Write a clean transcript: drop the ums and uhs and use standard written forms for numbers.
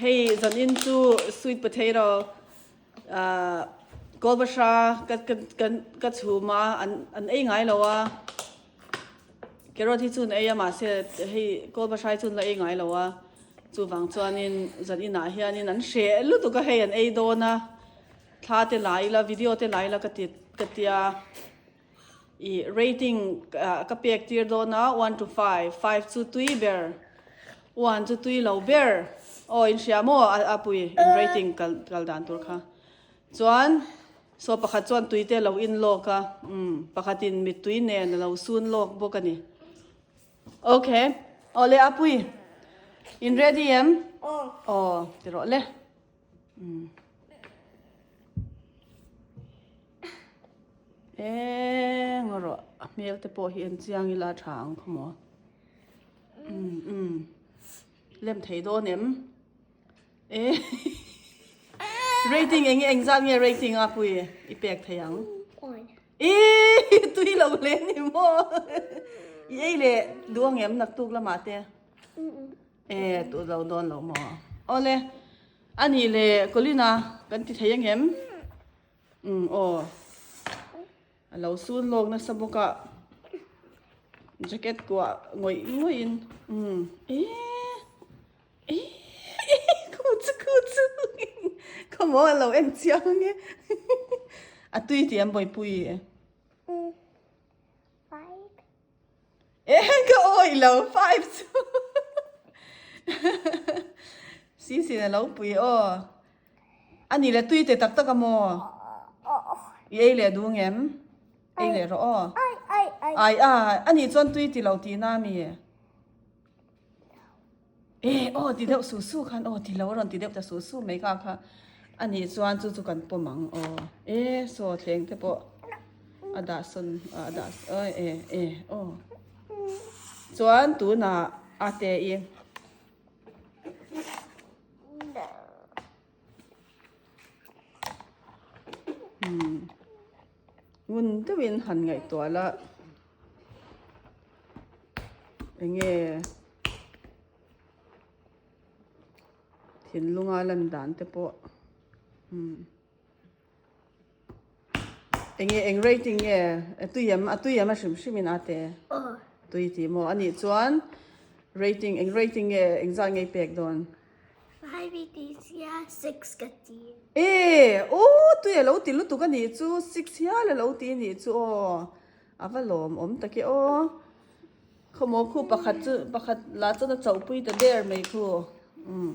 Hei zanin chu sweet potato ah kawlbahra ka ka kan ka chhum a an an ei ngai lo a carrot hi chu an ei a mahse hei kawlbahra hi chu an la ei ngai lo a chuvang chuanin zaninah hianin an hreh lutuk a hei an ei dawn a thla te la ila video te la ila ka ti ka tia. I rating ka pek tir dawn a, one to five, five chu tui ber, one chu tui lo ber. Aw in hria maw a pui in rating kal kal dan tur kha. Chuan saw pakhat chuan tui te lo in lawk a, umm pakhat in mittui nen a lo sun lawk bawk a ni. Okay, aw le a pui in ready em? Aw ti rawh le. Umm. Eng rawh a hmel te pawh hi en chiang ila a tha ang khaw maw umm umm lem thei dawn em e rating eng eng zat nge rating a pui i pek thei ang e tui lo hle ni maw i ei leh duh ang em naktuk lamah te e duh lo dawn lo maw awle a nih leh Colina kan ti thei ang em. Umm aw a lo sun lawk nasa bawk a jacket kuah ngawih ngawih in umm eee eee khu chu khu chu khawmaw a lo en chiang ang e a tui tih an buaipui e. E ka awih lo five chu Sisi a lo pui aw a ni le tui te tak tak a maw i ei leh duh ngem ei leh rawh aw ai a a nih chuan tui ti lo tih na mi E aw ti deuh su su khan aw ti lo a rawn ti deuh ta su su mai kha kha a nih chuan chu chu kan pawm ang aw e saw thleng te pawh a dah sawn a dah aw e e aw chuan tunah a te i umm ngun deuhin han ngaihtuah la enge thinlunga lan dan te pawh umm enge eng rating nge a tui em a tui em a hrim hrim in a te tui tih maw a nih chuan rating eng rating nge engzat nge i pek dawn. Five i tih sia six ka ti. E aw tui a lo ti lutuk a nih chu six hial a lo ti a nih chu aw a va lawm awm tak e aw khawmaw khu pakhat chu pakhat lah chuan a chauhpui ta der mai khu umm.